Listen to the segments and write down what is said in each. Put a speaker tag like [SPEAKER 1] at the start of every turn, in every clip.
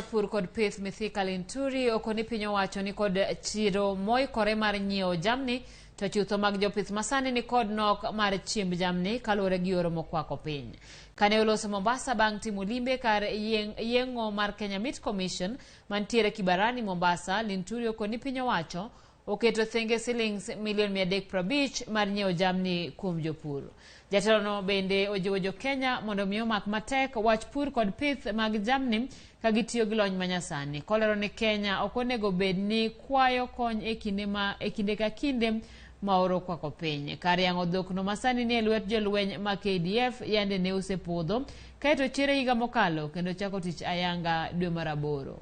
[SPEAKER 1] Pur kod pith Mithika Linturi okoni piny owacho ni kod chiro moikore mar nyiewo jamni to chutho mag jopith masani ni kod nok mar chiemb jamni kaluwore gi oro mokwako piny. Kane oloso Mombasa bang' timo limbe kar yeng'o mar Kenya Meat Commission mantiere Kibarani Mombasa, Linturi okoni piny owacho oketo thenge silings milion 350 mar nyiewo jamni kuom jopur. Jatelono bende ojiwo jo-Kenya mondo mi omak matek wach pur kod pith mag jamni ka gitiyo gi lony manyasani. Kolero ni Kenya ok onego bed ni kwayo kony e kinde ma e kinde ka kinde ma oro okwako piny. Kar yang'o dhokno masani nie lwet jolweny ma KDF yande ne osepodho kaeto chiere higa mokalo kendo chako tich ayanga dwe mar aboro.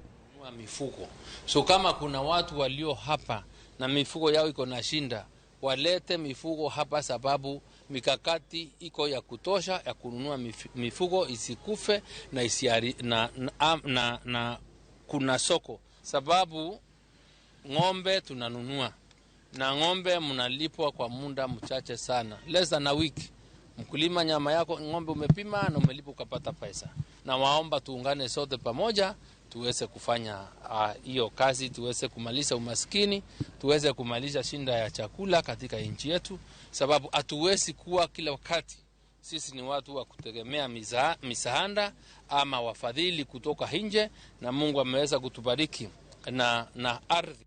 [SPEAKER 2] Mifugo. So kama kuna watu walio hapa na mifugo yao iko na shinda, walete mifugo hapa, sababu mikakati iko ya kutosha ya kununua mifugo isikufe na, isiari, na, na, na, na kuna soko, sababu ng'ombe tunanunua na ng'ombe mnalipwa kwa muda mchache sana, less than a week. Mkulima, nyama yako ng'ombe umepima na umelipwa ukapata pesa. Na waomba tuungane sote pamoja tuweze kufanya hiyo kazi, tuweze kumaliza umaskini, tuweze kumaliza shinda ya chakula katika nchi yetu, sababu hatuwezi kuwa kila wakati sisi ni watu wa kutegemea misaada ama wafadhili kutoka nje, na Mungu ameweza kutubariki na ardhi.